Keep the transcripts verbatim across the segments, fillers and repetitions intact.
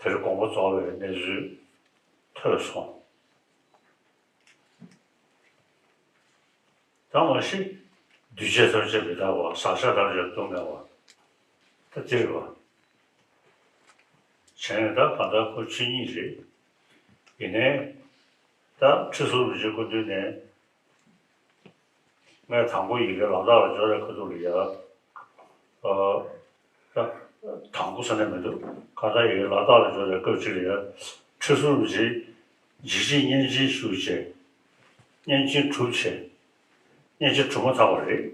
དེར་དགོངས་པ་རྫོགས་པའི་གནས་ཚུལ་ཐོས་སོང་། ད་མ་གཞི་འདུས་བྱས་ཐམས་ཅད་མི་རྟག་པ། ཟག་བཅས་ཐམས་ཅད་སྡུག་བསྔལ་བ། ད་འདི་རེད་པ། བྱས་ནས་ད་གང་ལྟར་ཁོ་ཆོས་ཉིད་རེད། ཡིན་ནའི་ད་ཁྲི་ཟུར་རིན་ཆེན་སྐུ་མདུན་ནས། ངས་དང་པོ་ཡི་གེ་ལག་རྟགས་ལ་འབྱོར་བའི་ཁ་ཐུག་ལ་ཡ། ཨ། ད་དང་པོ་ཟེར་ན་མི་འདུག་གང་ལྟར་ཡི་གེ་ལག་རྟགས་ལ་འབྱོར་བའི་སྐབས་ཅིག་ལ་ཡ། ཁྲི་ཟུར་རིན་ཆེན་འཇིགས་བྱེད་བསྙེན་ཆེན་ཞུས་བྱས། བསྙེན་ཆེན་གྲུབ་བྱས། བསྙེན་ཆེན་གྲུབ་མ་ཐག་པ་རེད།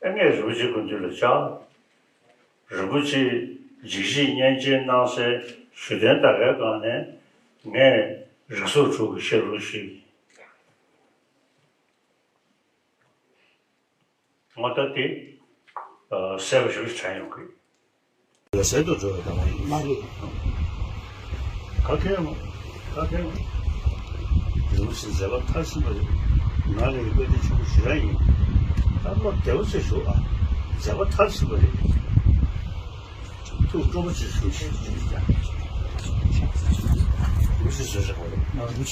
ཨེ། ངས་རིན་པོ་ཆེ་སྐུ་མདུན་ལ་བཅར། རིན་པོ་ཆེས་འཇིགས་བྱེད་བསྙེན་ཆེན་གནང་སའི་ཞུ་རྟེན་ད་གའི་སྒང་ནས་ངས་རིགས་ཚོགས་དྲུག་གི་བཤད་ལུགས་ཤེས། ངོ་ད་དེ་གསལ་པོ་ཞིག་དྲན་ཡོང་གི། ལ་ཟེར་དུ་འགྲོ་བའི་གདམས་ངག་ཡིན། མ་རེད། ག་གེ་མོ། ག་གེ་མོ། རིན་པོ་ཆེ་མཛད་པ་མཐར་ཕྱིན་པ་རེད། ང་ལ་ཡི་བཀའ་དྲིན་ཆེན་པོ་ཞེ་དྲག་ཡིན། ད་བློ་བདེ་བོ་ཆེ་ཞུ་ཨ། མཛད་པ་མཐར་ཕྱིན་པ་རེད། ཐུགས་སྤྲོ་པོ་ཆེ་ཞུ་ཞེས་ཀྱང་། རིན་པོ་ཆེ་བཟོས་བཞག་པ་རེད།